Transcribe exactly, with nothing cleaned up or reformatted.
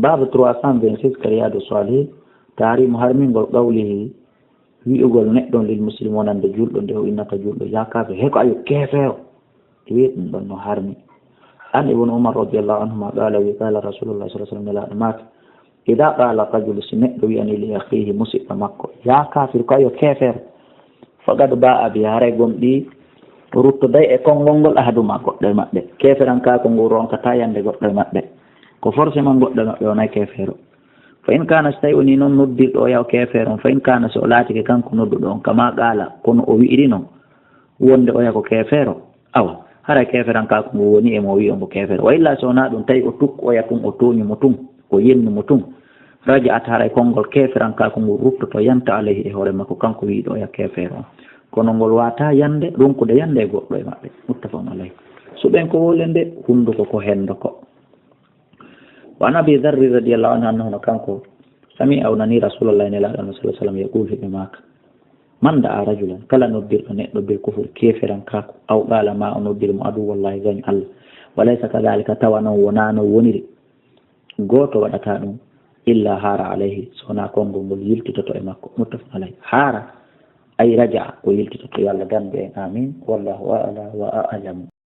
Babu trois cent vingt-six ka Riyadu Salihin, tahrimu harmingol qawlihi, wi'ugol neɗɗo on lil muslim wonande julɗo nde o innata julɗo, "Ya kafir," he ko ayo keefeero. Ɗi wi'i ɗum ɗon no harmi. An Ibn Umar radiyallahu anhuma qala, wi qala Rasulullah sallallahu alaihi wasallam, Nelaaɗo maaki, "Idha qala rajulu," si neɗɗo wi'ani li akhihi, musiɗɗo makko, "Ya kafir," ko ayo keefeero, "faqad ba'a bi," haray gomɗii ruttoday e konngol ngol ahaduma goɗɗo e maɓɓe. Keeferankaaku ngu ronkata yande goɗɗo e maɓɓe. Ko forcément goɗɗo e maɓɓe wonay keefeero. Fa in kana, so tawi woni noon noddirɗo oya o keefeero on, fa in kana, so o laatike kanko nodduɗo on, kama qala, kono o wi'iri non, wonde oya ko keefeero, awa, haray keeferankaaku ngu woni e mo wi'i on ko keefeero. Wa illa, so wonaa ɗum, tawi o tukku oya tun, o tooñi mo tun, o yenni mo tun, raja'at, haray konngol keeferankaaku ngu ruttoto, yanta alayhi, e hoore makko, kanko wi'uɗo oya keefeero on. Kono ngol waataa yande, ronkude yande e goɗɗo e maɓɓe. Muttafaqun alayhi. So ɓen ko wowle nde, hunduko ko hendo ko. Wa an Abi Dharr radiyallahu anhu, annahu, no kanko, sami'a, o nani Rasulullah, Nelaaɗo Allah sallallahu alaihi wasallam, yaqul, hiɓe maaka, "Man da'a rajulan," kala noddirɗo neɗɗo, "bil kufri," keeferankaaku, "aw qala ma," o noddiri mo, "aduwwallahi," gaño Allah, "wa laysa kadhalika," tawa non wonaa no woniri, gooto waɗataa ɗum, "illa hara alayhi," so wonaa konngol ngol yiltitoto e makko. Muttafaqun alayhi. Hara, ay raja'a, ko yiltitoto. Yo Allah dandu en. Amin. Wallahu a'la wa a'lamu.